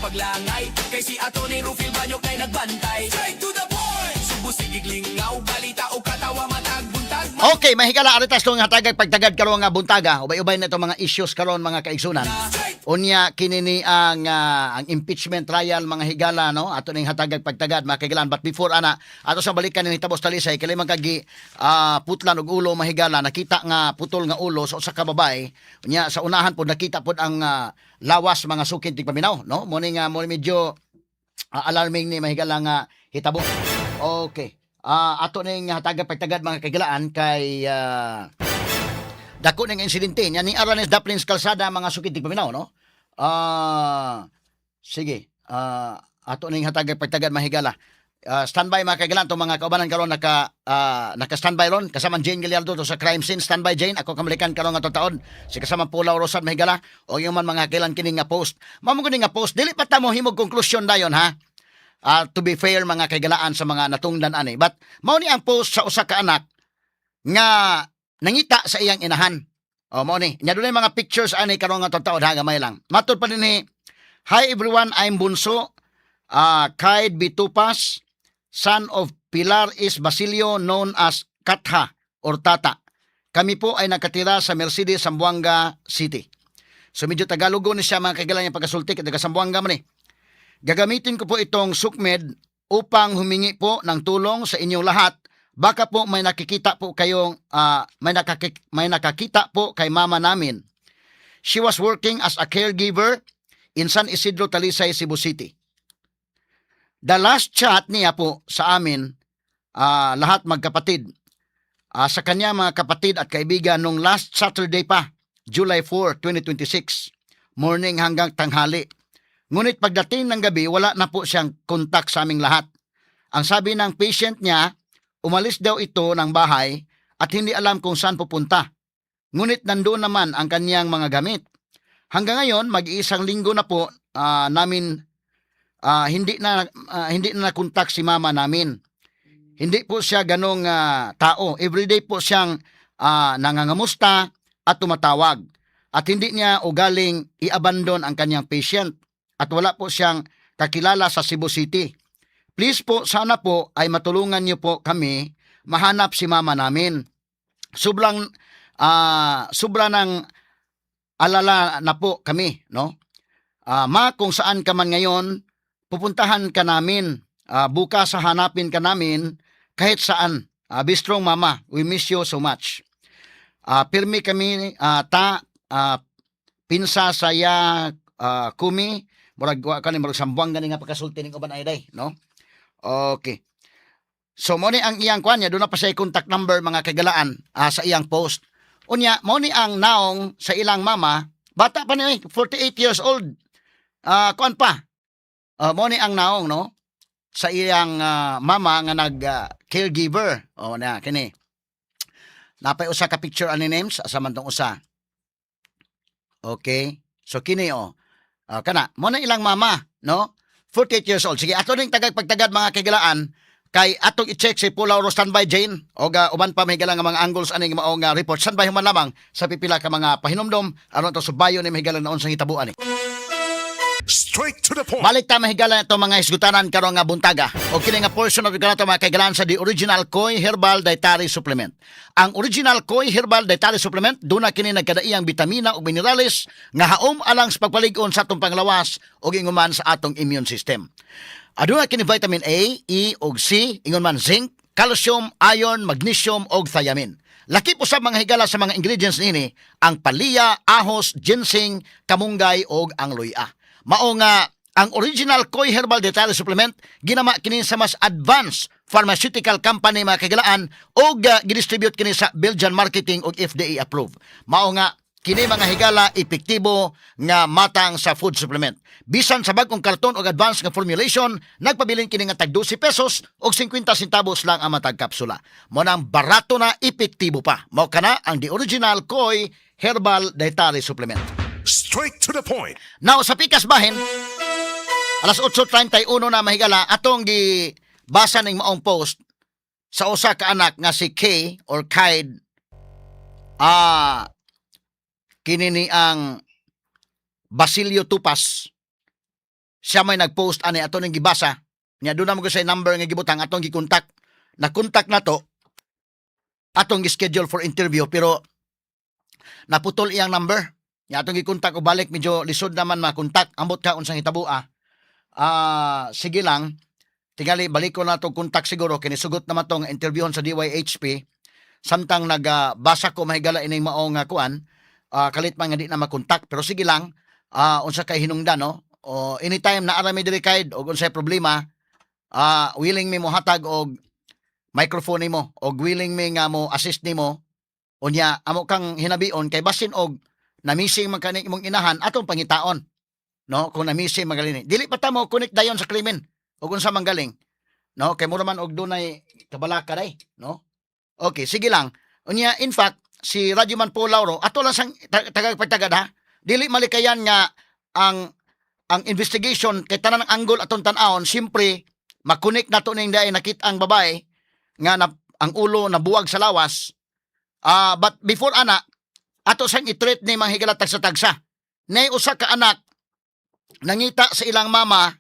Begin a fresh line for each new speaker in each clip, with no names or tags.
paglangay kay si Atty. Rufil Banyok nay nagbantay. Straight to the point, Subo sige lingaw, balita o katawa matag buntag.
Okay, mahigala aritas tong hatagag pagtagad karon nga buntaga. Ubay-ubay na itong mga issues karon, mga kaigsunan. Unya kini ni ang impeachment trial, mga higala, no? Ato ning hatagag pagtagad, mga kaigalan. But before ana, ato sa balikan ni Tabos Talisay kay man kagi putlan og ulo, mahigala, nakita nga putol nga ulo sa usa ka babae. Unya sa unahan pod nakita pod ang lawas, mga sukin tigpaminaw, no? Mo ni nga mo ni medyo alarming ni, mahigala, nga hitabo. Okay. Ato ning hatagag pagtagad, mga kaigalaan, kay dako ning insidente nya ni Aranes Daplins Kalsada, mga sukid tigpaminaw, no? Sige. Ato ning hatagag pagtagad, mahigala. Standby, mga kaigalaan, tong mga kaubanan karon naka standby ron kasama Jane Gallardo to sa crime scene. Standby, Jane, ako kamalikan karon nga taon si kasama Pulaw Rosad, mahigala, o yung man mga kailan kini nga post. Mao mo nga post, dili pa ta mo himog konklusyon dayon, ha. To be fair, mga kaigalaan, sa mga natungdan ani. But mao ni ang post sa usa ka anak nga nangita sa iyang inahan. O mao ni. Nya dunay mga pictures ani karon nga taon, ha, gamay lang. Matod pa dinhi, "Hi everyone, I'm Bunso, Kaid Bitupas, son of Pilar is Basilio, known as Katha or Tata. Kami po ay nakatira sa Mercedes, Zamboanga City." So medyo Tagalogo ni siya, mga kaigalan, yung pagkasulti kay taga Zamboanga man ni. "Gagamitin ko po itong sukmed upang humingi po ng tulong sa inyong lahat. Baka po may nakikita po kayong may nakakita po kay mama namin. She was working as a caregiver in San Isidro, Talisay, Cebu City. The last chat niya po sa amin, lahat magkapatid, sa kanya mga kapatid at kaibigan nung last Saturday pa, July 4, 2026, morning hanggang tanghali. Ngunit pagdating ng gabi, wala na po siyang contact sa aming lahat. Ang sabi ng patient niya, umalis daw ito ng bahay at hindi alam kung saan pupunta. Ngunit nandoon naman ang kanyang mga gamit. Hanggang ngayon, mag-iisang linggo na po namin hindi na nakontak si mama namin. Hindi po siya ganong tao. Everyday po siyang nangangamusta at tumatawag. At hindi niya ugaling i-abandon ang kanyang patient. At wala po siyang kakilala sa Cebu City. Please po, sana po ay matulungan niyo po kami mahanap si mama namin. Sobrang sobra ng alala na po kami, no? Ma, kung saan ka man ngayon, pupuntahan ka namin. Bukas hahanapin ka namin kahit saan. Be strong, Mama. We miss you so much. Pirmi kami ta pinsa saya kumi." Murag wa kani, murag Sambuanga ni nga pagkasulti ning uban ay day, no? Okay. So mo ni ang iyang kwan niya, doon na pa siya contact number, mga kagalaan, sa iyang post. Unya mo ni ang naong sa ilang mama, bata pa niya, 48 years old. Kuan pa. Mo ni ang naong, no, sa iyang mama nga nag caregiver. O na kini. Napay usa ka picture ani names asa man tong usa. Okay. So kini oh. Kana mo na ilang mama, no? 48 years old. Sige, ato ning tagag pagtagad, mga kagalaan, kay atong i-check si Pulaw Ro. Standby, Jane, o ga uban pa may nga mga angles ani nga mao nga report. Standby human lamang sa pipila ka mga pahinomdom aron to subayon ni mahigala na unsang hitabuan ni.
Straight to the point.
Balik ta, mahigala, ito mga hisgutanan karon nga buntaga. O kini nga portion of kanato, mga kaigalan, sa the original Koi Herbal Dietary Supplement. Ang original Koi Herbal Dietary Supplement duna kini nagkadaiyang bitamina ug minerales nga haom alang sa pagpalig-on sa atong panglawas ug inguman sa atong immune system. Aduna kini vitamin A, E ug C, ingon man zinc, calcium, iron, magnesium ug thiamine. Laki po sa mga higala sa mga ingredients niini ang paliya, ahos, ginseng, kamunggay ug ang luya. Mao nga ang original Koi Herbal Dietary Supplement ginama kini sa mas advanced pharmaceutical company, mga kagalaan, ug gidistribute kini sa Belgian marketing ug FDA approved. Mao nga kini, mga higala, epektibo nga matang sa food supplement. Bisan sa bag-ong karton og advanced nga formulation, nagpabilin kini nga tag 12 pesos og 50 centavos lang ang matag kapsula. Mo nang barato na, epektibo pa. Mao kana ang the original Koi Herbal Dietary Supplement.
Straight to the point.
Now, sa pikas bahin, alas 8:31 na, mahigala, atong gi basa ning maong post sa usa ka anak nga si K or Kaid, kini ni ang Basilio Tupas. Siya may nag-post ani, ato ning gibasa. Nya doon na mo sa number nga gibutang, atong gikontak. Na-contact na to, atong gi-schedule for interview, pero naputol iyang number. Nya atong gikontak og balik, medyo lisod naman makontak. Ambot ka unsang hitabo ah. Ah, sige lang. Tingali balik ko na tong contact siguro kini, sugot naman tong interviewon sa DYHP samtang nagbasa ko, mahigala, ining maong kuan, kalit man nga di na makontak, pero sige lang, unsa kay hinungdan, no? O anytime na ara mi diri kay og unsay problema, willing mi mohatag og microphone nimo og willing mi nga mo assist nimo. Unya amo kang hinabion kay basin og na-missing man kani imong inahan, atong pangitaon, no? Kung na-missing magaling, dili pa ta mo connect dayon sa krimen ug unsa man galing, no? Kay mura man og dunay kabalaka day, no? Okay, sige lang. Unya in fact si Radyoman Paul Lauro, ato lang sang tagag pagtagad ha, dili malikayan nga ang investigation kay tanan ng angle atong tan-awon. Siyempre makunik nato ning daay nakita ang babae nga na, ang ulo nabuwag sa lawas. But before ana, ato sang i-treat ni mga higala tagsa-tagsa. Nay usa ka anak nangita sa ilang mama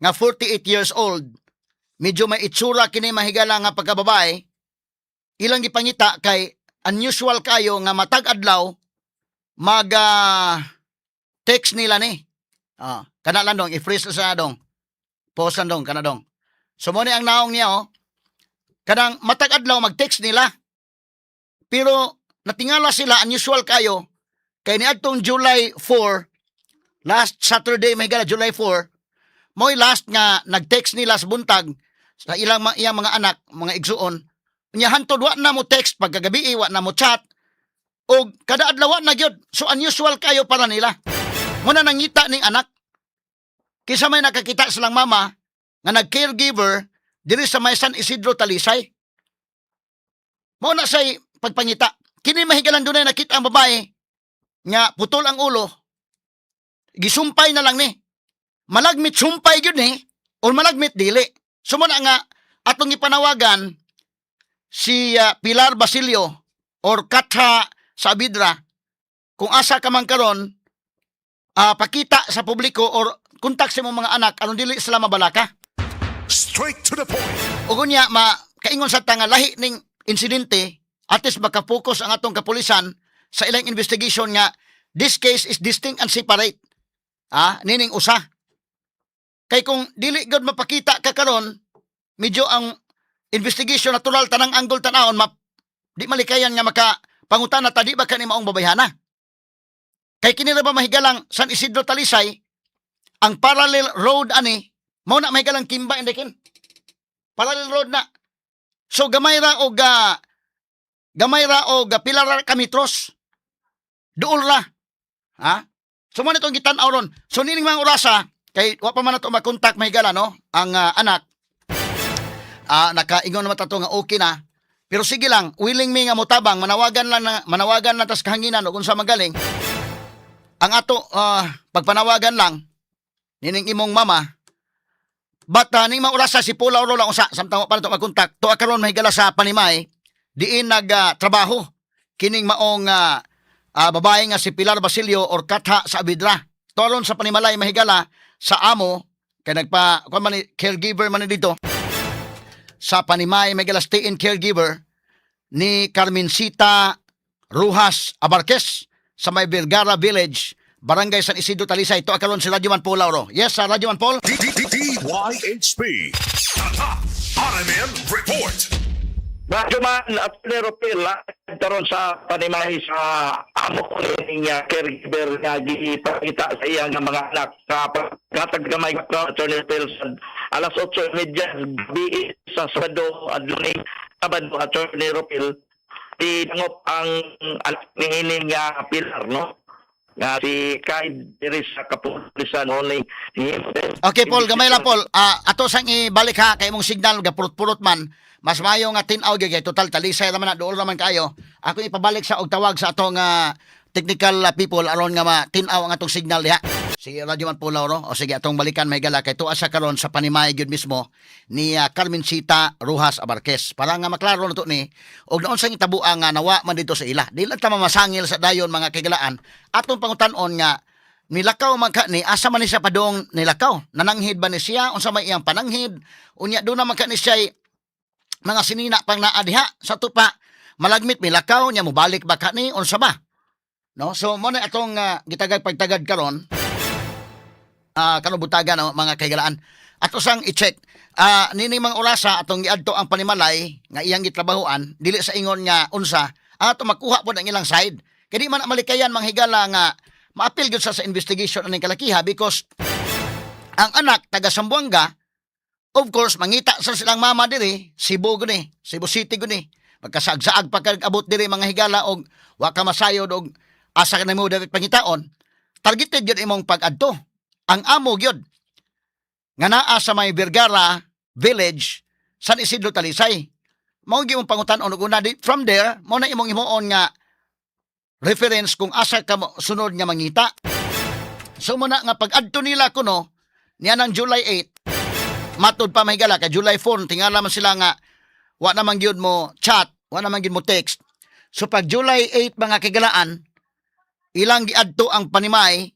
nga 48 years old. Medyo may itsura kini, mahigala, nga pagkababae. Ilang gipangita kay unusual kayo nga matag adlaw mag text nila ni. Kana lang dong, i-freeze na sa dong. Pause lang dong, kana dong. So mo ni ang naong niya oh. Kanang matag adlaw mag-text nila. Pero natingala sila, unusual kayo kay niadtong July 4, last Saturday, may gala, July 4, mo'y last nga nag-text nila sa buntag sa ilang iyang mga anak, mga igsuon. Nya hantod wa na mo text pagkagabi, wa na mo chat og kada adlaw wa na gyud. So unusual kayo para nila. Muna nangita ning anak. Kisa may nakakita silang mama nga nag-caregiver diri sa may San Isidro, Talisay. Mao na say pagpangita. Kini, mahigalan, dunay nakita ang babae nga putol ang ulo. Gisumpay na lang ni. Malagmit sumpay gyud ni or malagmit dili. So mo na nga atong ipanawagan si Pilar Basilio or Katha Sabidra, kung asa ka man karon, pakita sa publiko or kontak sa imong mga anak aron dili sila mabalaka.
Straight to the point.
Ug unya ma kaingon sa tanga lahi ning insidente, at least makapokus ang atong kapulisan sa ilang investigation nga this case is distinct and separate. Nining usa. Kay kung dili gud mapakita ka karon, medyo ang investigation natural tanang angle tan-awon, ma, di malikayan nga maka pangutana ta, di ba kani maong babayhana? Kay kini ra ba, mahigalang, San Isidro, Talisay, ang parallel road ani, mao na, mahigalang, Kimba and Dekin. Parallel road na. So gamay ra og pila ra ka metros. Duol ra. Ha? So mo na itong gitan-aw ron. So nining mga orasa kay wa pa man nato makontak, mahigala, no, ang anak. Nakaingon naman tato nga okay na. Pero sige lang, willing mi nga motabang, manawagan lang tas kahanginan ug unsa magaling. Ang ato pagpanawagan lang nining imong mama. But ning mga orasa si Pula Oro lang usa samtang wa pa nato makontak. Tuwa karon, mahigala, sa Panimay diin nagtrabaho kining maong babae nga si Pilar Basilio or Katha sa Abidra. Tuwa sa Panimalay, mahigala, sa amo kay nagpa kuan man ni, caregiver man ni dito sa Panimay, mahigala, stay-in caregiver ni Carmencita Rujas Abarquez sa may Vergara Village, Barangay San Isidro, Talisay. Ito karon si Radyoman Paul Lauro. Yes, sa Radyoman Paul.
D D D DYHP. Tatak RMN Report.
Radyoman at Ropil, karon sa Panimahi sa amo ko ni nga caregiver nga gipakita sa iyang mga anak sa pagkatag gamay ko, Attorney Ropil, sa alas 8:30 gabi sa Sabado, adlaw ni Sabado, Attorney Ropil, dinangop ang anak ni ini nga Pilar, no, nga si Kai, diri sa kapulisan only.
Okay, Paul, gamay lang, Paul. Ato sang ibalik ha kay imong signal gapurot-purot man. Mas maayo nga tin-aw gyud kay total Talisay raman na, duol raman kayo. Ako ipabalik sa og tawag sa atong technical people aron nga ma-tin-aw ang atong signal diha. Sige, Radyo Man Paul Lauro. O sige, atong balikan, may gala kay tuwa sa karon sa Panimay gyud mismo ni Carmencita Rujas Abarquez. Para nga maklaro na to ni og naon sa itabo nga nawa man dito sa ila. Di lang ta mamasangil sa dayon, mga kaigalaan. Atong pangutan-on nga Nilakaw man ka ni, asa man ni siya padong nilakaw? Nananghid ba ni siya? Unsa may iyang pananghid? Unya doon naman ka ni siya mga sinina pang naa diha sa tupa. Malagmit milakaw nya, mobalik ba ka ni, unsa ba? No? So mo na atong gitagad pagtagad karon kanubutagan, no, mga kahigalaan. Ato sang i-check. Nini mga orasa atong giadto ang panimalay nga iyang gitrabahoan, dili sa ingon nga unsa, ato makuha pod ang ilang side. Kay di man na malikayan, mga higala, nga maapil gyud sa investigation aning kalakiha because ang anak taga Zamboanga, of course mangita sa silang mama diri, Cebu guni, Cebu City guni. Magkasaag-saag pa kag abot diri, mga higala, og wa ka masayod og asa ka nimo dapat pangitaon, targeted gyud imong pag-adto. Ang amo gyud nga naa sa may Vergara Village, San Isidro, Talisay. Mao gyud imong pangutan-on og una di, from there mao na imong himuon nga reference kung asa ka mo sunod nga mangita. So mo na nga pag-adto nila kuno niya ng July 8, matud pa, mahigala, kay July 4 tingala man sila nga wa naman gyud mo chat, wa naman gyud mo text. So pag July 8, mga kigalaan, ilang giadto ang panimay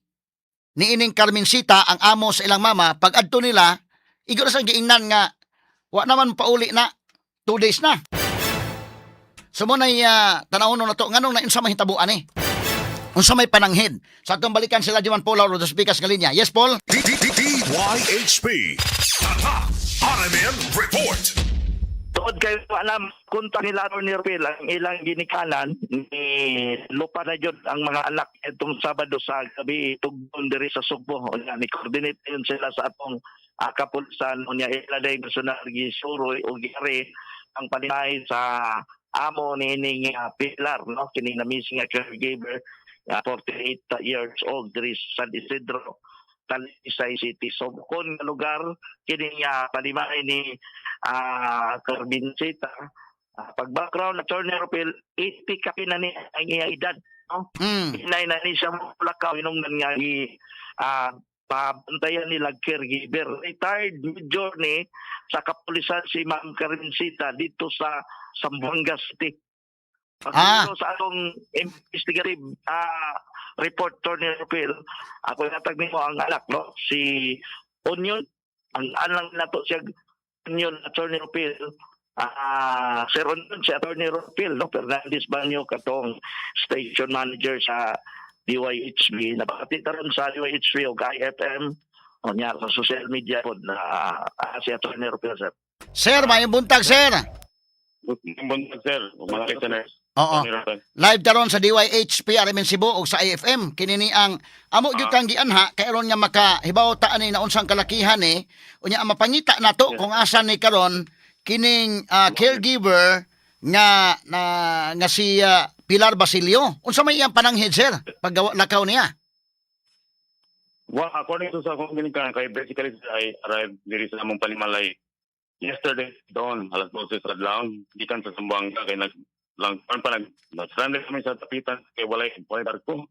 ni ining Carmencita, ang amo sa ilang mama. Pag adto nila, igo na sa giingnan nga wa naman pauli na 2 days na. So mo na tanawon na to nganong na unsa may hitabuan eh. Unsa may pananghid. Sa atong balikan sila Juan Paul Lauro dos Picas nga linya. Yes, Paul.
D D D DYHP. Tatak RMN Report.
Tuod kayo alam, kunta nila ni Ruel, ang ilang ginikanan, ni lupa na jud ang mga anak itong Sabado sa gabi, tugdon diri sa Sugbo. Unya, ni coordinate yun sila sa atong kapulisan. Unya, ila day personal gisuroy o giri ang paninay sa amo ni ining Pilar, no? Kini na missing nga caregiver, 48 years old, diri sa San Isidro, Talisay City. So, bukod nga lugar, kini nga panimay ni Carmencita. Pag background, Attorney Rupil, 80 kapi na ni ang iya edad. No? Inay na ni siya mulakaw, inong nga i pabantayan nila caregiver. Retired major ni sa kapulisan si Ma'am Carmencita dito sa Zamboanga City. Pag sa atong investigative report, Attorney Rupil, ako natag nimo ang anak, no? Si Onion, ang anak nato siya Onion, Attorney Rupil, Sir Onion, si Attorney Rupil, no? Fernandez Banyo, katong station manager sa DYHB. Napakati ron sa DYHB o IFM, o niya sa social media po na si Attorney Rupil, sir.
Sir, maayong buntag, sir.
Buntag, sir. Mga listeners.
Oo. Live taron sa DYHP RMN Cebu ug sa IFM. Kini ni ang amo gyud kang gianha kay aron nga makahibaw ta ani na unsang kalakihan ni. Unya ang mapangita nato kung asa ni karon kining caregiver nga na nga si Pilar Basilio. Unsa may iyang pananghid, sir, paggawa lakaw niya?
Well, according to sa akong ginikanan, kay basically sir, I arrived diri sa among panimalay yesterday dawn, alas 12 sa adlaw, gikan sa Zamboanga kay nag lang pa nag nag-stranded kami sa Dapitan kay walay barko.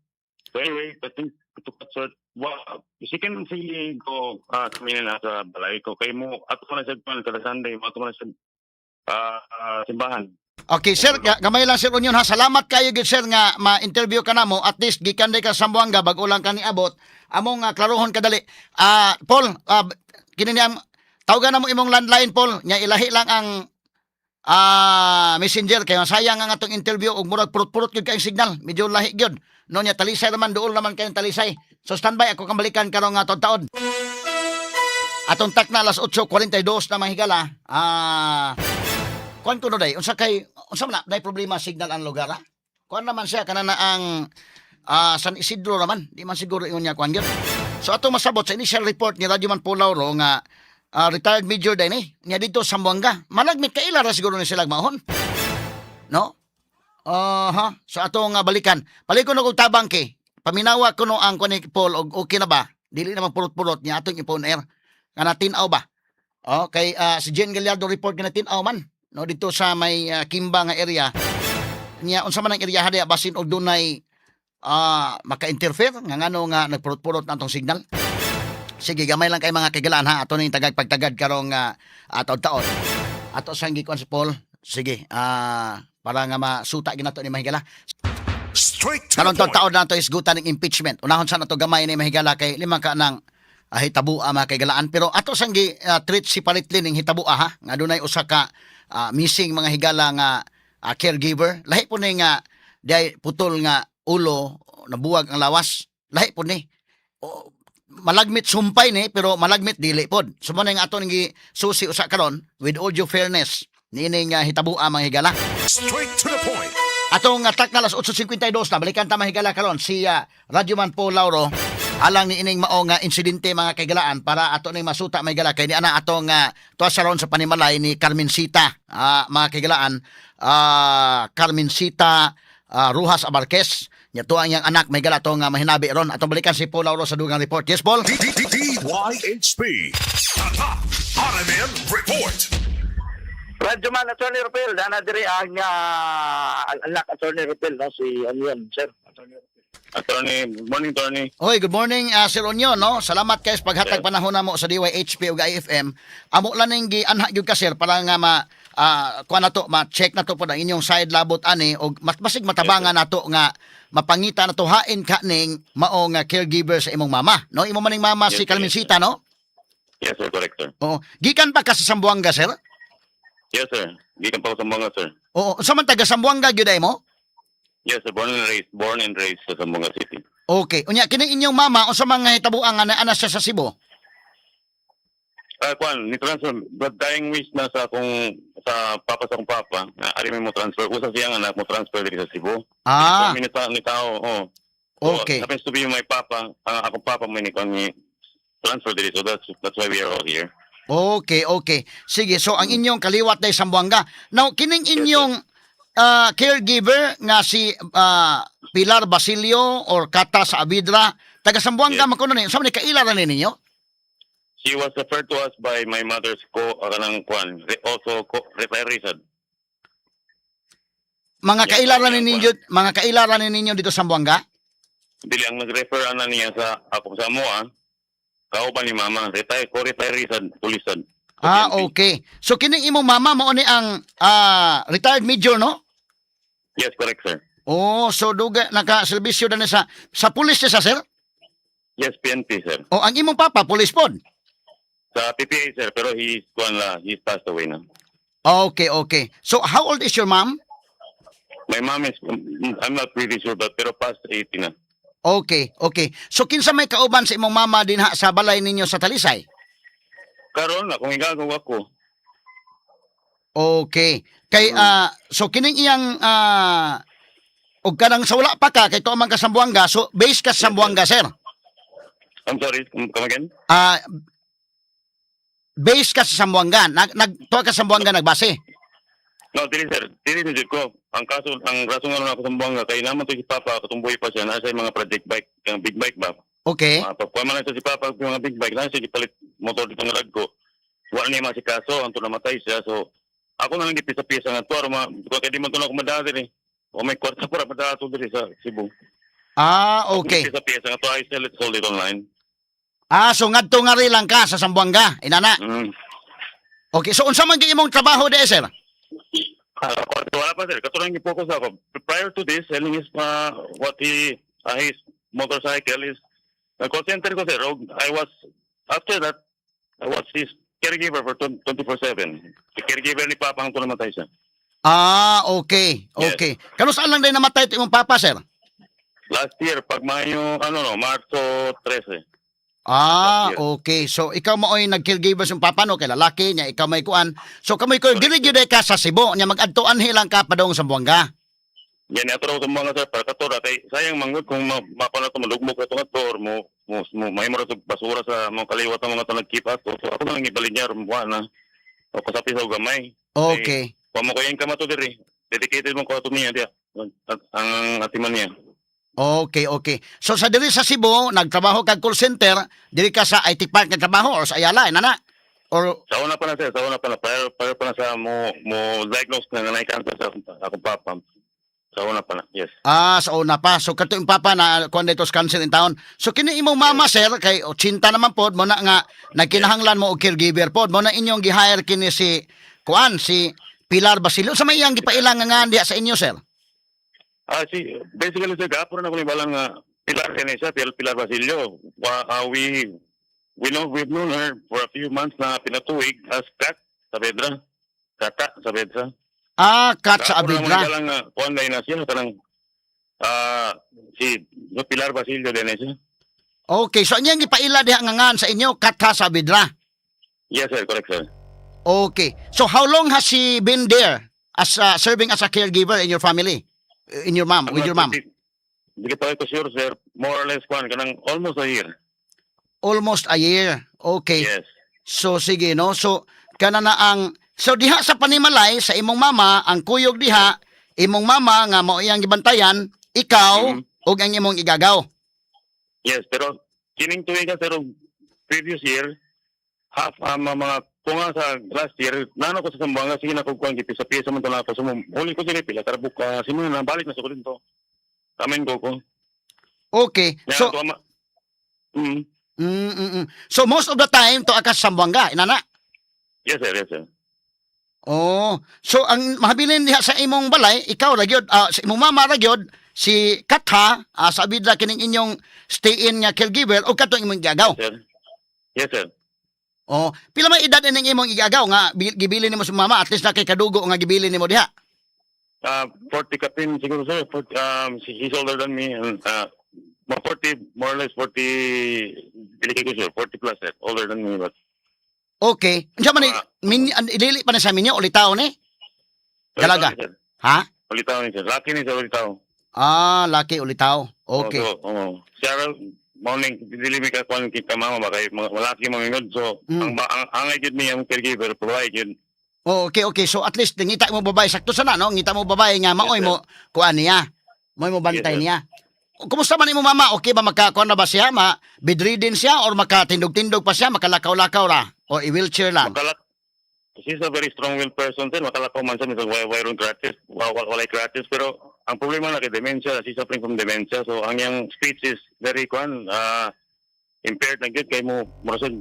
So anyway, I think to cut short, well, she can really go kami na nasa balay ko kay mo ato na siya kada Sunday, mo ato na siya simbahan.
Okay, sir, gamay lang, Sir Union ha. Salamat kayo gyud, sir, nga ma-interview ka namo. At least gikan day ka sa Zamboanga, bag-o lang ka niabot. Among klarohon kadali. Paul, kini ni ang tawagan na mo imong landline, Paul. Nya ilahi lang ang Messenger kay sayang ang atong interview og murag purot-purot gyud kayong signal. Medyo lahi gyud. No nya Talisay naman, duol naman kayong Talisay. So standby ako kang balikan karong nga taon. Atong takna alas 8:42 na, mga higala. Kuan ko no day, unsa kay unsa man na day problema signal ang lugar ha? Kuan naman siya kana na ang San Isidro naman, di man siguro ingon niya kuan gyud. So atong masabot sa initial report ni Radyo Man Pulauro nga retired major day ni niya dito sa Zamboanga. Malagmit kaila ra siguro ni sila maon. No? Aha. So atong balikan. Balikon og tabang kay. Paminawa kuno ang kuan ni Paul og okay na ba? Dili na magpurot-purot niya atong ipon air. Nga tin-aw ba? Okay, si Jen Gallardo report nga tin-aw man no dito sa may Kimba nga area. Niya unsa man ang area hadiya, basin og dunay maka-interfere nga ngano nga nagpurot-purot na atong signal. Sige, gamay lang kay mga kagalaan ha. Ato ning tagag pagtagad karong taon-taon. Ato sang gikuan si Paul. Sige, para nga masuta ginato ni mahigala.
Straight to
Karon
the point.
Taon na to isgutan ng impeachment. Unahon sa nato gamay ni mahigala kay lima ka ng hitabua, mga kaigalaan, pero ato sang gi treat separately ning hitabua ha, nga dunay usa ka missing, mga higala, nga caregiver. Lahi po ni nga diay putol nga ulo, nabuwag ang lawas. Lahi po ni. O, malagmit sumpay ni, pero malagmit dili pod. So mo na nga ato ning susi usa karon with all due fairness niining hitabua, mga higala.
Straight to the point.
Atong atak na alas 8:52 na, balikan ta, mahigala, karon si Radyoman Paul Lauro alang ni ining mao nga insidente, mga kaigalaan, para ato ning masuta, mahigala, kay ni ana atong tuwa sa ron sa panimalay ni Carmencita, mga kaigalaan, Carmencita Rujas Abarquez nya tuwa ang iyang anak, mahigala, atong mahinabi ron. Atong balikan si Paul Lauro sa dugang report. Yes, Paul.
D D D DYHP. Tatak RMN Report.
Radyo man, Attorney Rupil, dana diri ang anak, Attorney Rupil, no? Si ano yun, sir? Attorney Rupil.
Attorney, good morning, attorney.
Hoy, good morning, Sir Onyo, no? Salamat kay sa paghatag
Yes.
panahon namo sa DYHP ug IFM. Amo lang ning gianha gyud ka, sir, para nga ma kuan na to, ma-check na to pod ang inyong side labot ani og mas basig matabangan nato nga mapangita na to hain ka ning mao nga caregiver sa imong mama, no? Imo maning mama
Yes,
si
sir.
Carmencita, no?
Yes, sir, correct, sir.
Oo. Gikan pa ka sa Zamboanga, sir?
Yes, sir. Gikan pa ko sa Zamboanga, sir.
Oo, unsa man taga Zamboanga gyud ay mo?
Yes, sir. Born and raised sa Zamboanga City.
Okay. Unya kini inyong mama, unsa man nga hitabuan nga naa na siya sa Cebu?
Ah, kwan, ni transfer, but dying wish na sa akong, sa papa sa akong papa, na ari may mo transfer. Usa siyang anak mo transfer diri sa Cebu. Ni ni tao, oh. So, happens to be my papa, ang akong papa mo ni kwan ni transfer diri. So that's why we are all here.
Okay. Sige, so ang inyong kaliwat day Sambuanga. Now, kining inyong caregiver nga si Pilar Basilio or Kata sa Abidra, taga Sambuanga man kuno ni. Unsa man ni kaila ra ni ninyo?
She was referred to us by my mother's ko kanang kwan, also ko referee sad.
Mga
Yes,
kaila ra ni
yeah,
ninyo, mga kaila ra ni ninyo dito sa Sambuanga?
Dili, ang nag-refer ana niya sa ako sa amoa. Kauban ni mama, retire ko retiree sad, police sad.
Ah,
PNP.
okay. So kining imong mama mao ni ang retired major, no?
Yes, correct, sir.
Oh, so duga naka-serbisyo na ni sa pulis siya, sir?
Yes, PNP, sir.
O ang imong papa pulis pod?
Sa PPA, sir, pero he's kuan la, he's passed away na.
Okay. So how old is your mom?
My mom is, I'm not pretty sure, but pero past 80 na.
Okay. So kinsa may kauban sa imong mama dinha sa balay ninyo sa Talisay?
Karon na kung igagaw ako.
Okay. Kay so kining iyang og kanang sa wala pa ka kay tuwa man ka Sambuanga, so base ka sa Sambuanga, sir.
I'm sorry, come again?
Base ka sa Sambuanga. Nag tuwa ka sa Sambuanga nagbase.
No, dili sir, dili sa jud ko. Ang kaso, ang rason nga ako sa Buanga kay naman to si Papa, katumboy pa siya, nasa mga project bike, ang big bike ba?
Okay.
Pagkuha man lang siya si Papa, ang mga big bike, nasa siya gipalit motor dito nga ko. Wala niya masikaso, ang namatay siya. So, ako na lang gipisa-pisa nga to, aron ma, kaya di man to na ako madala diri. O may kwarta para madala to diri sa Cebu.
Ah, okay.
Gipisa-pisa nga to, I sell it, sold it online.
Ah, so ngadto nga rin lang ka sa Sambuanga, inana. Okay, so unsa man gyud imong trabaho di, sir?
Ah, wala pa, sir. Katulad ng focus ako. Prior to this, selling his, what he, his motorcycle is, call center ko, sir. Og I was, after that, I was his caregiver for 24/7. The caregiver ni Papa ang namatay siya.
Ah, okay.
Yes.
Okay. Kano saan lang din namatay ito imong papa, sir?
Last year, pag Mayo, ano no, Marso 13.
Ah,
Last year.
okay. So ikaw mo oy nag-caregiver sa papa, no, kay lalaki niya, ikaw may kuan. So kamoy ko dili gyud ka sa Cebu nya mag-adtoan lang ka padung sa Buanga.
Yan, ato raw sa mga sir, para katora, kay sayang manggod kung mapa na ito, malugmok na ito nga to, or mo mahimo ra ito basura sa mga kaliwat ng mga ito nagkeep ato. So ako na lang ibalin niya, buwan na. O kasapi sa gamay.
Okay.
Wa mo ko yan kamato diri. Dedicated mo ko ato niya diya. Ang atiman niya.
Okay. So sa diri sa Cebu, nagtrabaho kag call center, diri ka sa IT Park nagtrabaho or sa Ayala, inana? Or
Sa una pa na sir, sa una pa na prior pa na sa mo diagnose na nanay cancer sa akong papa. Sa una pa na, yes.
Ah, sa una pa. So kato yung papa na kuan dito sa cancer in town. So kini imong mama, sir, kay 80 naman pod mo na nga nagkinahanglan mo og caregiver pod mo na inyong gi-hire kini si kuan si Pilar Basilio. Sa may iyang gipailang nga diha sa inyo, sir?
Ah, si basically, sir, gapon na ko ni balang Pilar kani siya, Pilar Basilio. Wa, we know we've known her for a few months na pinatuig as Kat Saavedra. Kata Saavedra.
Ah, Kat sa
Gapon na mo ni
Abidra.
Balang kuan na siya kanang si no, Pilar Basilio din na siya.
Okay, so ang iyang gipaila diha nga ngan sa inyo, Katha Saavedra.
Yes, sir, correct, sir.
Okay. So how long has she been there as serving as a caregiver in your family? In your mom,
I'm
with
not
your mom?
Hindi pa ko sure, sir. More or less kuan kanang almost a year.
Almost a year. Okay.
Yes.
So sige, no. So kana na ang so diha sa panimalay sa imong mama, ang kuyog diha imong mama nga mao iyang gibantayan, ikaw ug ang imong igagaw.
Yes, pero kining tuig, sir, og previous year, half ang mga tunga sa last year, nano ko sa Zamboanga, sige na ko kuan gipisa-pisa man to na ako. So, huli ko sila pila karabuk ka, sino na balik na sa ko dito. Amen ko.
Okay.
Ya,
So
to ama.
So most of the time to ka sa Zamboanga, inana.
Yes, sir, yes, sir.
Oh, so ang mahabilin diha sa imong balay, ikaw ra gyud, sa imong mama ra gyud si Katha sa Abidra kining inyong stay-in nga caregiver o katong imong igagaw.
Sir. Yes, sir.
Oh, pila may edad ining imong igagaw nga gibilin nimo sa mama, at least na kay kadugo nga gibilin nimo diha?
40 kapin siguro, sir. 40, he's older than me and mga 40, more or less 40, dili kay ko sure, 40 plus, sir. Older than me, but
Okay. Unsa man ni min, dili pa na sa minyo ulitaw ni? Dalaga.
Sir.
Ha?
Ulitaw ni sir. Laki ni sir, ulitaw.
Ah, laki ulitaw. Okay.
So, oh, siya morning dili mi ka kuan kita mama ba kay mga malaki mga ingod. So, ang angay gyud mi ang caregiver, provide gyud.
Oh, okay. So at least ngita mo babae sakto sana, no? Ngita mo babae nga maoy
Yes, sir.
mo kuan niya. Moy mo bantay
Yes, sir.
niya. Kumusta man imo mama? Okay ba, makakuan na ba siya? Ma bedridden siya or makatindog-tindog pa siya, makalakaw-lakaw ra o i-wheelchair lang?
Makalak She's a very strong-willed person, sir. Makalakaw man siya misag way way crutches, walay crutches, pero ang problema na kay dementia, she's suffering from dementia. So ang iyang speech is very kuan impaired na gyud kay mo mura sad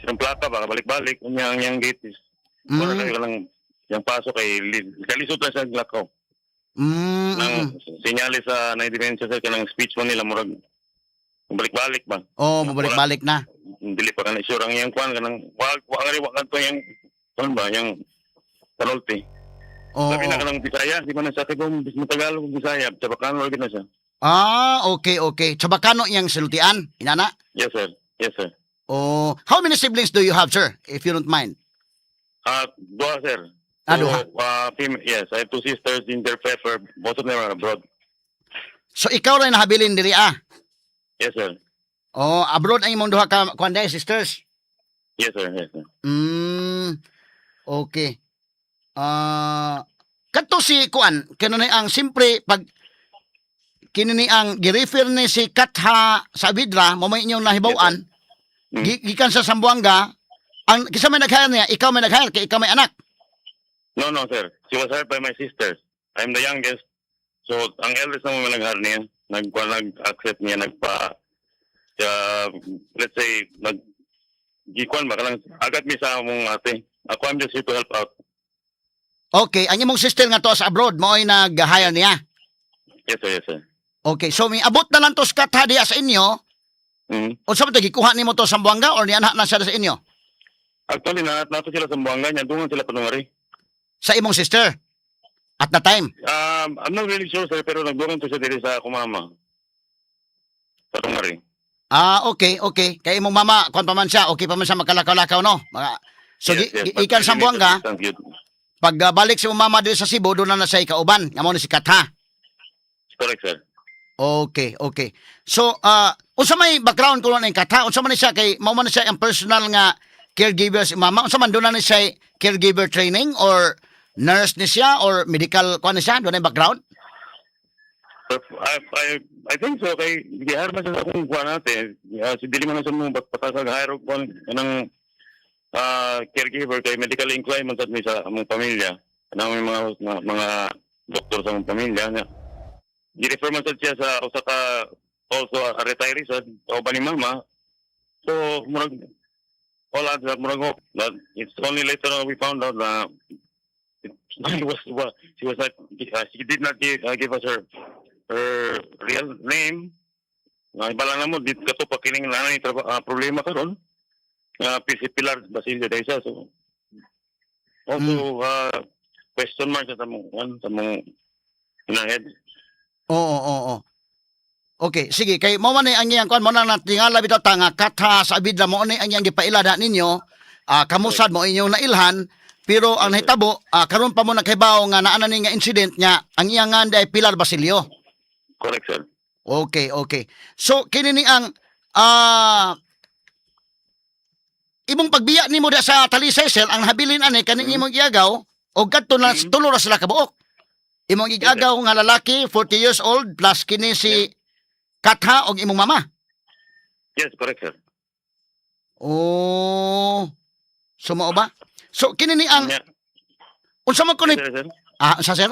silang plaka ba balik-balik unya ang iyang gait is wala kayo lang yung paso kay kalisod na siya lakaw. Nang senyales sa na dementia, sir, kanang speech mo nila murag balik-balik ba.
Oh, mabalik-balik na.
Dili pa kanang sure ang iyang kuan kanang wa wa wa kanto iyang kuan ba iyang panulti. Sabi na kanang Bisaya, di ba na sa kung mo Tagalog ug Bisaya, Chabacano lagi na siya.
Ah, okay. Chabacano iyang sultian, inana?
Yes, sir. Yes, sir.
Oh, how many siblings do you have, sir? If you don't mind.
Ah, duha, sir.
Ah,
So,
duha.
Yes, I have two sisters in their prefer. Both of them are abroad.
So ikaw ra nahabilin diri ah?
Yes, sir.
Oh, abroad ang imong duha ka kuan day, sisters.
Yes, sir. Yes, sir.
Okay. Ah, kadto si kuan, kino ni ang simpre pag kini ni ang gi-refer ni si Katha Saavedra, mo may inyong nahibaw-an, gikan sa Zamboanga, ang kinsa may nag-hire niya? Ikaw may nag-hire kay ikaw may anak?
No, sir. She was hired by my sisters. I'm the youngest. So, ang eldest naman may nag-hire niya. Nag-accept niya, nagpa, let's say, nag, gikuan ba, kalang, agad mi sa among ate. Ako, I'm just here to help out.
Okay, ang imong sister nga to sa abroad, mao'y nag-hire niya?
Yes, sir, yes, sir.
Okay, so may abot na lang to sa Katha diya sa inyo. Unsa man to, gikuha nimo to sa Zamboanga or nianha na siya sa inyo?
Actually, na nato sila sa Buanga, niya, dungan sila panungari.
Sa imong sister? At the time?
I'm not really sure, sir, pero nagdungan to siya diri sa akong mama. Sa Tungari.
Ah, okay. Kay imong mama, kuan pa man siya, okay pa man siya makalakaw-lakaw, no? Mga, so,
Yes, but
gikan sa Zamboanga,
Thank you.
pag balik si imong mama diri sa Cebu, doon na na siya kauban. Nga mo ni si Katha.
Correct, sir.
Okay. So, unsa may background ko ng Katha? Unsa man ni siya kay mao man ni siya ang personal nga caregiver si mama? Unsa man, doon na ni siya caregiver training or nurse ni siya or medical kuan ni siya? Doon na yung background?
I think so. Kay gihire man siya sa akong kuan natin. Si dili man na siya mo patasag hire og kuan kanang caregiver kay medically inclined man sad mi sa among pamilya. Kanang may mga doktor sa among pamilya. Nga. Gi-refer man sad siya sa usa ka also a retiree sad kauban ni mama. So murag all adds up, murag hope. But it's only later on we found out na it, she was well, she was like she did not give us her Her real name. Nga ibala na mo dito kato pa kining nanay problema karon. Nga PC Pilar Basilio dahil siya. So also question mark sa mong head.
Oo. Okay, sige, kay mo man ni ang iyang kuan mo na natingala bitaw ta nga katha sa abidla mo ni ang iyang gipaila da ninyo, kamusad mo inyong nailhan, pero ang nahitabo, karon pa mo nakahibaw nga naa na ni nga incident nga ang iyang nga ay Pilar Basilio.
Correct, sir.
Okay. So kini ni ang imong pagbiya nimo da sa Talisay, sir, ang habilin ani kaning imong iagaw og kadto na tulo ra sila kabuok. Imong igagaw nga lalaki 40 years old plus kini si Katha og imong mama.
Yes, correct, sir.
Oh. So mao ba? So kini ni ang unsa man kuno
Sir, sir.
Unsa, sir?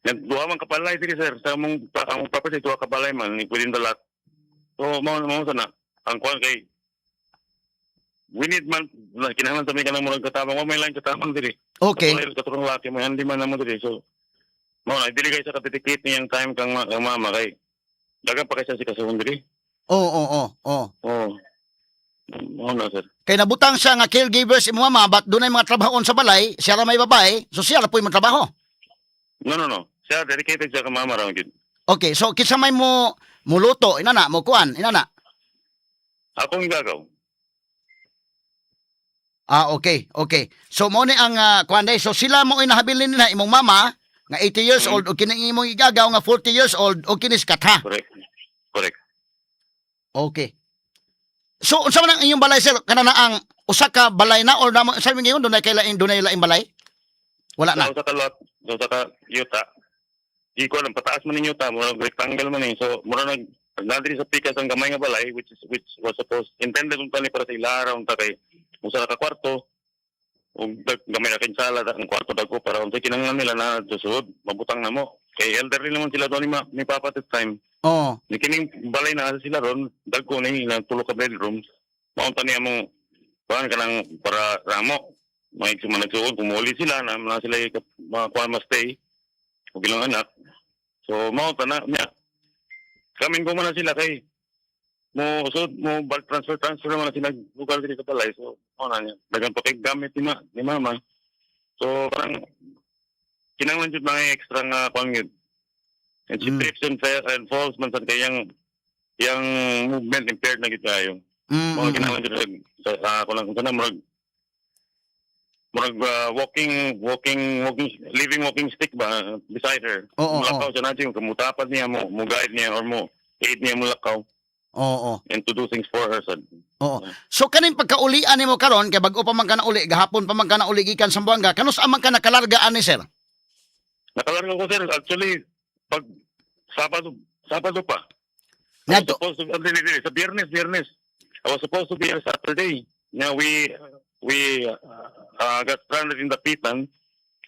Nagduha man kapalay diri, sir, sa among property, duha ka balay man including the lot. So mao sana ang kuan kay we need man na kinahanglan sa may kanang murag katabang, wa may lain katabang diri.
Okay.
Katong katong laki mo hindi man namo diri, so mao na dili kay sa kadedicate niyang time kang mama kay dagan pa kay siya si kasuhon diri.
Oo.
Oh. Mao na, sir.
Kay nabutang siya nga caregivers imong mama, but dunay mga trabahoon sa balay, siya ra may babae, so siya ra po'y trabaho.
No. Siya dedicated siya kang mama ra gyud.
Okay, so kinsa may mo muluto, inana, mo kuan, inana?
Akong gagaw.
Ah, okay. So mo ni ang kuan day. So sila mo inahabilin nila imong mama nga 80 years old o kini imong igagaw nga 40 years old o kini si Katha.
Correct. Correct.
Okay. So unsa man ang inyong balay, sir? Kana na ang usa ka balay na or namo sa ngayon dunay laing balay? Wala na.
Sa usa ka lot, sa usa ka yuta. Di ko alam, pataas man ning yuta, murag rectangle man eh. So, murag nadiri sa pikas ang gamay nga balay, which was supposed, intended unta ni para sa ilara, unta kay usa ka kwarto, ug gamay na kinsala, ang kwarto dagko para unsa kinahanglan nila na susud, mabutang na mo. Kay elderly naman sila doon ni Papa at the time.
Oo.
Ni kining balay na asa sila ron, dagko ni ilang tulo ka bedrooms. Maunta niya mong kuan kanang para ramo. May sumanagsuod, kumuli sila na, na sila mga kuan ma-stay ug ilang anak. So maunta na niya. Kamin ko man na sila kay mo so mo bulk transfer transfer naman na sila lugar diri sa balay. So mao na niya. Dagan pa kay gamit ni mama. So parang kinahanglan jud mga extra nga kuan gyud. And she trips and falls man sad kay yang movement impaired na gid kayo. Mga kinahanglan jud sa ako lang sana murag walking walking walking living walking stick ba beside her.
Oo,
Mulakaw siya natin kamutapad niya mo mo guide niya or mo aid niya mulakaw
Oo.
and to do things for her sad.
Oo. So kaning pagkaulian nimo karon kay bag-o pa man ka na uli, gahapon pa man ka na uli gikan sa Zamboanga, kanus man ka nakalarga ani, sir?
Nakalarga ko, sir, actually pag Sabado pa. I was
Ngadto.
supposed to, dili, dili, sa Biyernes. I was supposed to be here Saturday. Now we got stranded in Dapitan.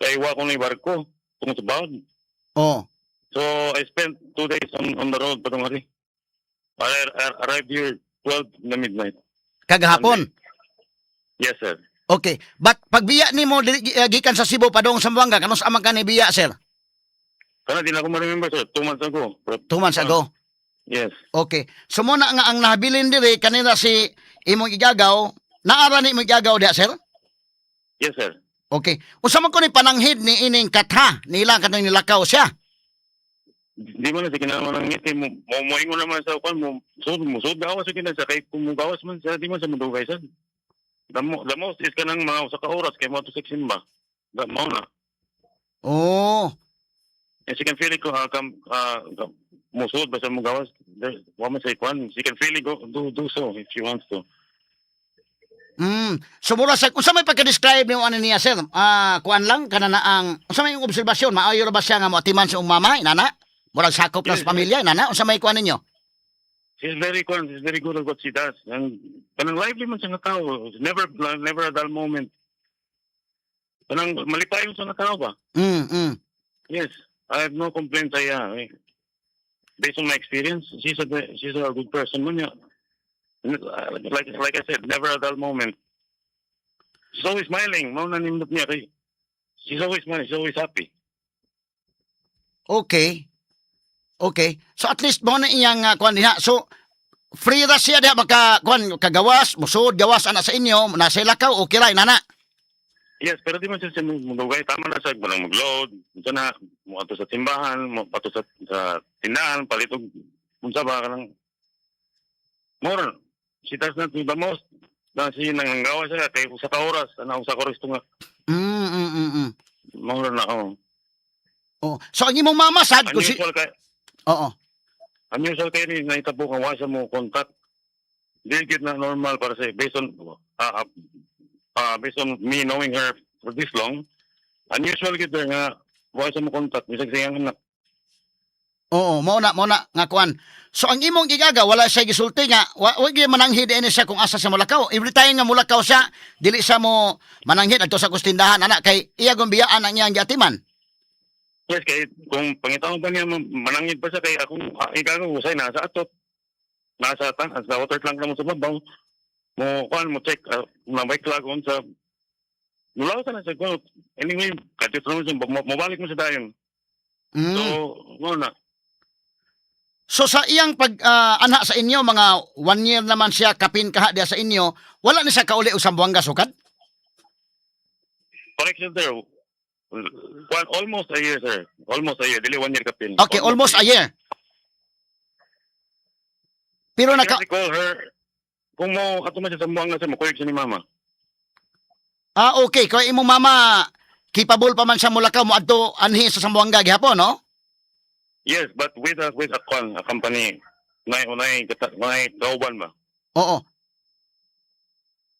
Kaya iwa ko na yung barko tungkol sa Baod.
Oo.
So I spent 2 days on the road patong ari. I arrived here 12 na midnight.
Kagahapon.
Yes, sir.
Okay. But pagbiya nimo dili gikan sa Cebu padung sa Zamboanga, kanus man ka ni biya, sir?
Kana di na ako ma-remember, sir. 2 months ago. But,
2 months ago.
Yes.
Okay. So mo na nga ang nahabilin diri kanina si imong igagaw, naara ni imong igagaw diha, sir?
Yes, sir.
Okay. Unsa man ko ni pananghid ni ining Katha nila kanang nilakaw siya?
Di mo na siya kinahanglan ng ngiti. Mo naman sa kwan mo. So, mo so gawas siya kina siya kay kung mo gawas man siya di man siya madugay siya. The most is kanang mga usa ka oras kay mo to sa simba. The mao na.
Oh.
And she can feel it ko kam musod ba sa mo gawas. Wa man say kwan. She can freely go do so if she wants to.
So mura sa unsa may pagka-describe nimo ani niya, sir? Kuan lang kana na ang unsa may imong obserbasyon, maayo ra ba siya nga moatiman sa imong mama, inana? Murag sakop na
Yes,
sa pamilya, inana? Unsa may kuan ninyo?
She's very good at what she does. And kanang lively man siya nga tao. Never a dull moment. Kanang malipayon siya nga tao ba? Yes, I have no complaints sa iya. Eh. Based on my experience, she's a good person man niya. Like I said, never a dull moment. She's always smiling. Mao na nindot niya kay. She's always smiling. She's always happy.
Okay. Okay. So at least mo na iyang kuan diha. So free ra siya diha maka kuan kagawas, musud gawas ana sa inyo, nasa lakaw okay ra inana.
Yes, pero di man siya mudugay. Tama na siya, manang mag-load, unsa na, mo ato sa simbahan, mo ato sa tindahan, palit og unsa ba kanang more. She does not do the most. Na siya nanggawa siya kay usa ka oras, ana usa ka oras tunga. More na, oh.
Oh. So ang imong mama sad kung si
Unusual kay unusual kay ni nahitabo kang wa siya mo contact. Di gyud na normal para sa based on me knowing her for this long. Unusual gyud nga wa siya mo contact bisag sa iyang anak.
Oo, mao na nga kuan. So ang imong gigaga wala siya gisulti nga wa gyud mananghid ini siya kung asa siya mulakaw. Every time nga mulakaw siya, dili siya mo mananghid adto sa kustindahan ana kay iya gung biyaan ang iyang giatiman.
Yes, kay kung pangitaon pa niya, manangid pa siya kay akong ikaw usay nasa atot. Nasa tan sa water tank na mo sa babaw. Mo kuan mo check na may clog on sa mulaw sa na sa kuan. Anyway, kadto mo siya mobalik mo sa dayon. So, mo na.
So sa iyang pag anha sa inyo, mga one year naman siya kapin kaha diya sa inyo, wala ni siya kauli og Zamboanga sukad?
Correction, sir. Kuan, almost a year, sir. Almost a year. Dili one year kapin.
Okay, almost a year. Pero
I
naka
can recall her kung mo ato man siya sa Zamboanga, sir, mo siya ni mama.
Ah, okay, kay imong mama capable pa man siya mulakaw mo adto anhi sa Zamboanga gihapon, no?
Yes, but with a kuan, a company nay unay unay kauban ba?
Oo.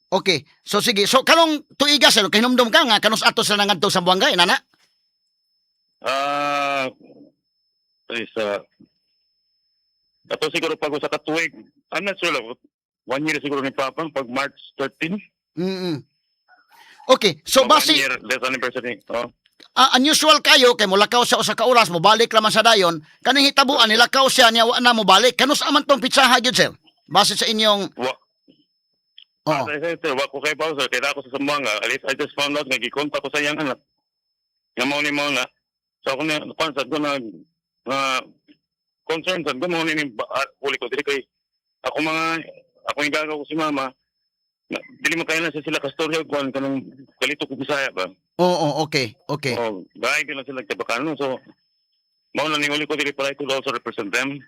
Okay. So sige, so karong tuiga, sir, kahinumdum ka nga kanus ato sila nangadto sa Zamboanga inana?
Ah, is ato siguro pag usa ka tuig, I'm not sure lang, one year siguro ni Papa pag March 13.
Okay, so
One
base
year death anniversary. Oh.
Unusual kayo kay mulakaw siya usa ka oras, mobalik raman sa dayon. Kaning hitabuan, nilakaw siya niya wa na mobalik. Kanus aman tong pitsaha gyud, sir? Base sa inyong
Wa As I said, sir, wa ko kay sir, kaya ako sa Zamboanga. At least I just found out nga gikontak ko sa iyang anak. Nga mao ni mao na. So ako na kuan sad ko na na concern sad ko mao ni uli ko dili kay ako mga ako yung gagaw ko si mama na, dili mo kaya na sila kastorya kuan kanang kalito ko Bisaya ba.
Oo, okay.
Oh, gaay din lang sila Chabacano. So mao na ning uli ko dili para I could also represent them.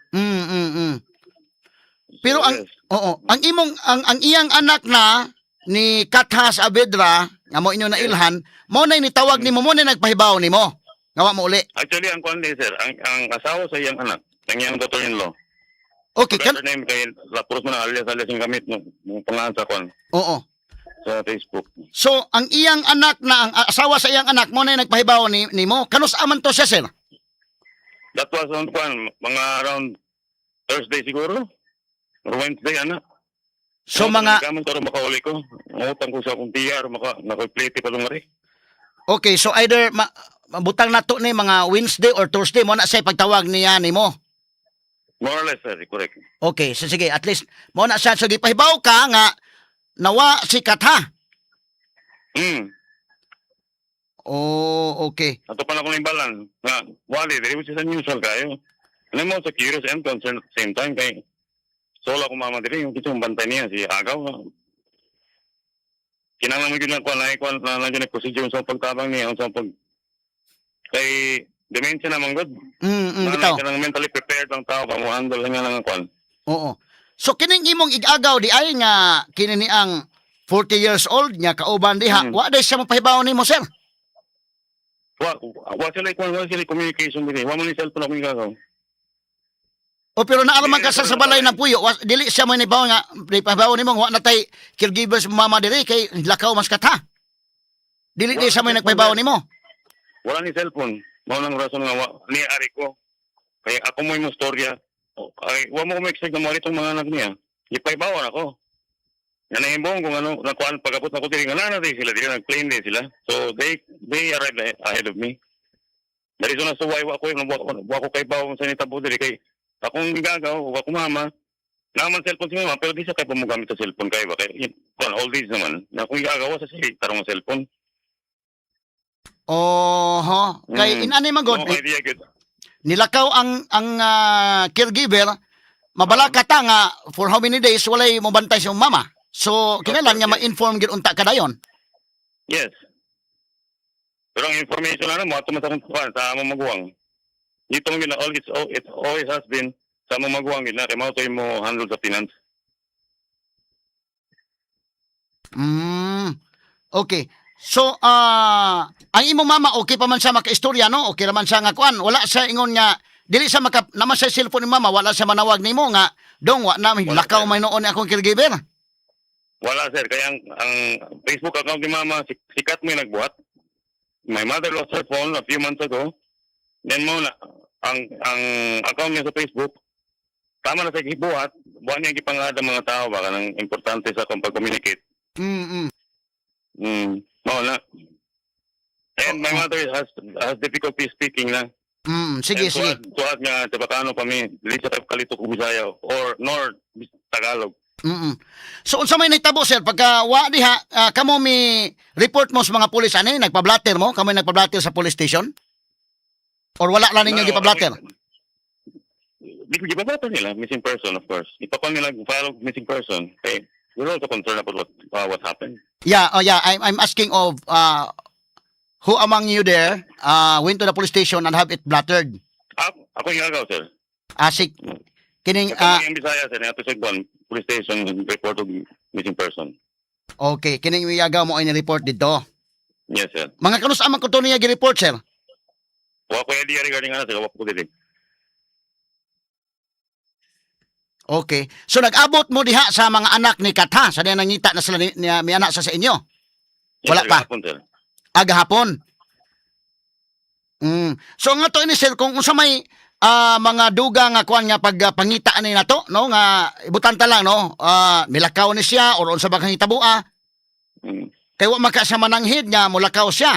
Pero
So, yes.
Oo, ang imong ang iyang anak na ni Kathas Abedra nga mo inyo na ilhan, mo na nitawag nimo, mo na nagpahibaw nimo. Nga wa mo uli.
Actually, ang kuan sir, ang asawa sa iyang anak, ang iyang daughter-in-law.
Okay, kan
Better name kay La Cruz mo na alias alias yung gamit no, yung pangalan sa kuan sa Facebook.
So ang iyang anak na ang asawa sa iyang anak mo na nagpahibaw ni nimo. Kanus aman to siya, sir?
That was on kuan mga around Thursday siguro or Wednesday ana.
So mga
Kamon karon makauli ko. Ngutang ko sa akong tiya or maka nakaplete pa lungari.
Okay, so either mabutang nato ni mga Wednesday or Thursday mo na siya pagtawag niya nimo.
More or less, sir, correct.
Okay, so sige, at least mo na siya, so gipahibaw ka nga nawa si Katha. Oh, okay.
Ato pa na akong imbalan nga wali dili mo siya sa unusual kayo. Alam mo sa curious and concerned at the same time kay solo ako mama diri yung kitong bantay niya si Agaw. Kinahanglan mo yun lang kuan na kuan na lang yun ang procedure sa pagtabang niya sa pag kay dementia naman god.
Bitaw.
Kanang mentally prepared ang tao ka mo handle nga lang ang kuan.
Oo. So kining imong igagaw di ay nga kini ni ang 40 years old nga kauban diha, wa day siya mapahibaw nimo, sir?
Wa sila kuan, wa sila communication diri. Wa mo ni cellphone akong igagaw.
O pero naaraman ka sa balay ng puyo, wa, dili siya mo nibaw nga pahibaw nimo nga wa na tay caregivers mama diri kay lakaw mas katha. Dili di siya mo nagpahibaw nimo.
Wala ni cellphone. Mao nang rason nga wa ni ari ko. Kaya ako mo yung storya. Ay, wa mo ko ma-expect na mo itong mga anak niya. Ipaibawan ako. Nga nahimbong kung ano, nakuan pagabot na ko diri nga na din sila diri nag-claim din sila. So they arrived ahead of me. The reason as to why wa ko kay bawon sa nitabo diri kay akong gagaw ug akong mama naman cellphone si mama pero di siya kay pamugamit sa cellphone kay ba kay kuan all these naman na akong gagawa sa siya tarong cellphone.
Oho, kay inani man god.
No idea good.
Nilakaw ang caregiver, mabalaka ta nga for how many days walay mobantay sa imong mama. So kinahanglan nga ma-inform gid unta kadayon.
Yes. Pero ang information na mo ato man sa akong kuan sa among maguwang. Dito man gina all it always has been sa among maguwang gina kay mao to mo handle sa finance.
Okay. So, ang imong mama okay pa man siya makaistorya, no? Okay ra man siya nga kuan. Wala siya ingon nga dili siya maka naman sa cellphone ni mama, wala siya manawag nimo nga dong wa na
Wala,
lakaw
sir.
may noon ni akong caregiver.
Wala, sir, kaya ang Facebook account ni mama sikat mo yung nagbuhat. My mother lost her phone a few months ago. Then mo na ang account niya sa Facebook tama na sa gibuhat, buhat niya gipangad ang mga tao ba kanang importante sa akong pag-communicate. Mao na. And my mother has difficulty speaking na.
Sige,
And
sige.
Tuad nga Chabacano pa mi, dili sa kalito ko Bisaya or nor Tagalog.
So unsa may nahitabo, sir, pagka wa diha, kamo mi report mo sa mga pulis ani nagpa-blatter mo, kamo nagpa-blatter sa police station? Or wala lang ninyo
No,
gipablatter?
Di ko gipablatter nila, missing person of course. Ipakuan nila file of missing person. Okay. We're also concerned about what happened.
Yeah, oh yeah, I'm asking of who among you there went to the police station and have it blattered?
Ako yung agaw, sir.
Asik kining
Ako yung Bisaya, sir. Nato sa Guam, police station, report of missing person.
Okay, kining miyagaw mo ay ni-report dito.
Yes, sir.
Mga kanus amang ko to niya gi-report, sir?
Wa ko idea regarding ano, sir. Wa ko dili.
Okay. So nag-abot mo diha sa mga anak ni Katha sa diha nangita na sila ni, ni, may anak sa inyo.
Yes,
Wala
sir,
pa.
Gahapon, sir.
Agahapon. So nga to ini, sir, kung unsa may mga duga nga kuan nga pag pangita ani nato, no, nga ibutan ta lang, no, milakaw ni siya or unsa ba kang hitabua kay wa maka siya mananghid nga mulakaw siya.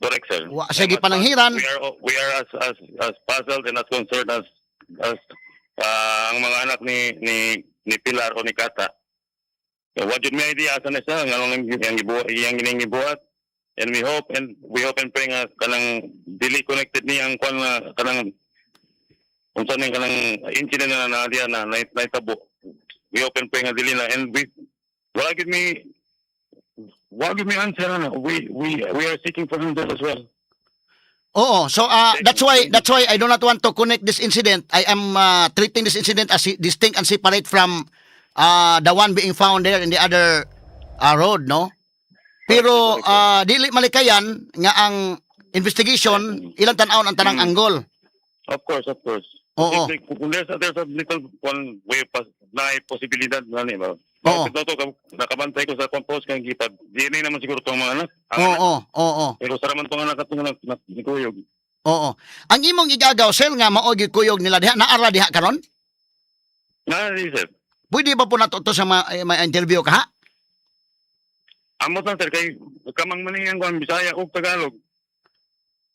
Correct, sir.
Wa siya gipananghiran.
We are as puzzled and as concerned as ang mga anak ni Pilar o ni Kata. So, what yun may idea asa na siya nganong ang gibuhat iyang gining gibuhat, and we hope and pray nga kanang dili connected niya ang kwan nga kanang unsa ning kanang incident na na diya na naitabo. We hope and pray nga dili na, and we wala gid mi answer na we are seeking for answer as well.
Oo, so that's why I do not want to connect this incident. I am treating this incident as distinct and separate from the one being found there in the other road, no? Pero
Correct, correct.
dili malikayan nga ang investigation ilang tan-awon ang tanang angle.
Of course, of course.
Oo.
Kung there's a little one way pas, na posibilidad na ni ba?
Oo.
Ito to, nakabantay ko sa compost kang gipad. DNA naman siguro tong mga anak. Ang
Oo,
anak.
oo.
Pero sa raman tong anak at anak na nikuyog.
Oo. Ang imong igagaw, sir, nga mao gyud kuyog nila diha, naara diha karon?
Na, di, sir.
Pwede ba po nato to sa ma interview ka ha?
Amot na, sir, kay kamang man ang kuan Bisaya ug Tagalog.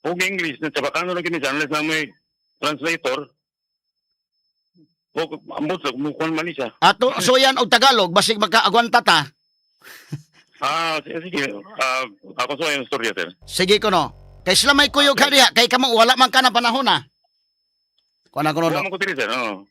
Ug English na Chabacano lang kini siya, unless na may translator. O amot lang mo kuan man ni siya.
Ato so yan og Tagalog basig makaagwanta ta.
Ah, sige, sige. Ah, ako sa yung storya, sir.
Sige ko no. Kay sila may kuyog ha diha kay kamo wala man ka na panahon na. Kuan ako
Wala
no.
man ko diri, sir. Oo.